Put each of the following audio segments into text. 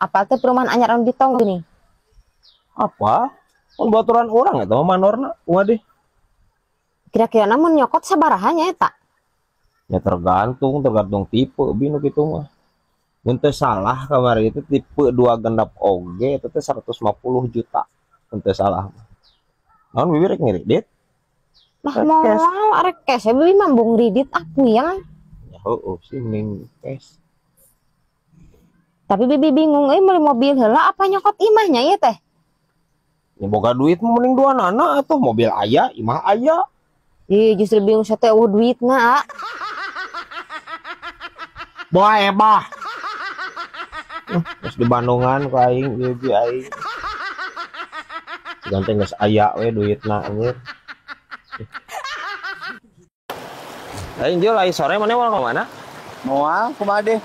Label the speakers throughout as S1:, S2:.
S1: Apal teh perumahan anyar anu di tong geuning.
S2: Apa? Mun baturan urang eta mah manorna kumaha deh.
S1: Kira-kira namun nyokot sabaraha nya eta?
S2: Ya tergantung tipe bi nu kitu mah. Mun teu salah kamari itu tipe 2 genep oge eta teh 150 juta. Mun teu salah mah. Naon bibi rek ngiridit?
S1: Lah moal arek cash bibi mah embung ridit ah puyeng.
S2: Ya heueuh sih mending cash.
S1: Tapi bibi bingung euy meuli mobil heula apa nyokot imah nya ieu teh?
S2: Ya boga duit mah mending dua nana atuh mobil aya, imah aya.
S1: Ih justru bingung saya teh eueuh duitna.
S2: Boa ebah. Terus di Bandungan ku aing ieu bi aing. Ganteng geus aya we duitna anjir. Aing jol aing sore mana mau ka mana?
S3: Moal kumaha deh?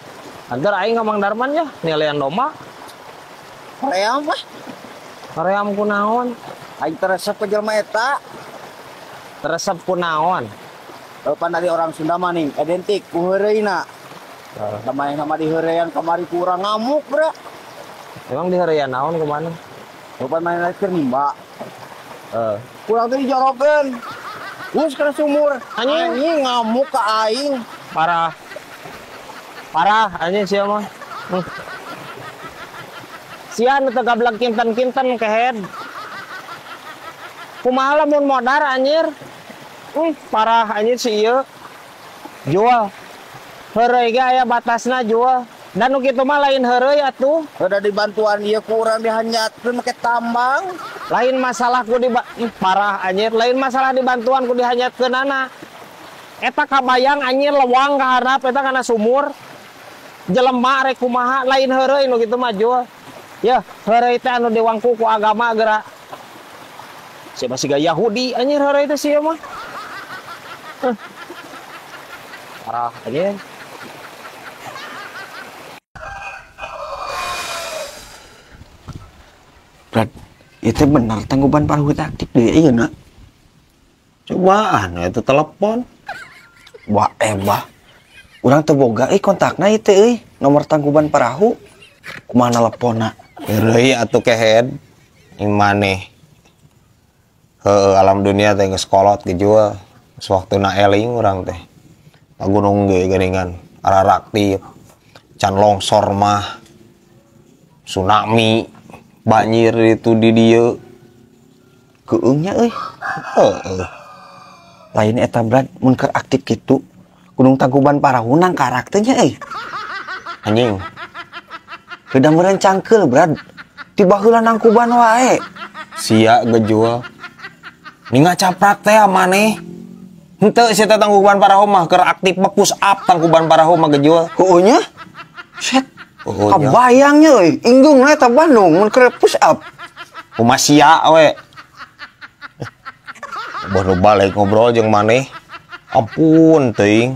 S2: Antar aing ka Mang Darman ya, nilaian domba.
S3: Hoream mah.
S2: Hoream kunaon?
S3: Aing teresep ke jelema eta.
S2: Teresep kunaon?
S3: Pan dari orang Sunda mah nih, identik ku heureuyna. Sama yang sama di heureyan kamari kurang ngamuk, bro.
S2: Emang di heureyan naon kemana?
S3: Pan main lagi keur nimba. Kurang teh dijorokeun. Geus kana sumur.
S2: Anjing.
S3: Anjing ngamuk ka aing.
S2: Parah. Parah anjing sia mah. Sia nu teu gablek kinten-kinten kehed. Kumaha lamun modar anjir? Parah anjir si ieu. Jual. Heureuy ge aya batasna jual. Dan nu kitu mah lain heureuy atuh.
S3: Udah dibantuan ieu ku urang dihanyatkeun make tambang.
S2: Lain masalah ku di parah anjir, lain masalah dibantuan ku dihanyatkeunana. Eta kabayang anjir lewang ka handap eta kana sumur. Jelema rek kumaha lain heureuy nu kitu mah jual. Ya, heureuy teh anu diwangku ku agama geura. Siapa sih gak Yahudi anjir heureuy teh sia mah. Parah anjir.
S4: Brad, itu benar Tangkuban Parahu aktif deh iya nak.
S2: Cobaan itu telepon.
S4: Wah ebah. Urang teu boga euy kontakna ieu teh euy, nomor Tangkuban Parahu. Kumaha teleponna?
S2: Heureuy atuh kehed. Imaneh. Heueuh alam dunia teh geus kolot gejual. Geus waktuna eling urang teh. Ka gunung ge geuningan araraktif. Can longsor mah. Tsunami. Banjir itu di dieu.
S4: Keungnya euy.
S2: Heeh.
S4: Lain eta Brad mun keur aktif kitu. Gunung Tangkuban Parahu nang karak teh nya euy.
S2: Anjing.
S4: Sudah meureun cangkeul Brad. Ti baheula nangkuban wae.
S2: Sia gejual. Ninga caprak teh maneh. Henteu sia teh Tangkuban Parahu mah keur aktif mah push up Tangkuban Parahu mah gejual.
S4: Heueuh nya? Set.
S2: Heueuh nya.
S4: Kabayangnya euy, inggung na eta Bandung mun keur push up.
S2: Kumaha sia we. Baru balik ngobrol jeung maneh. Ampun teuing.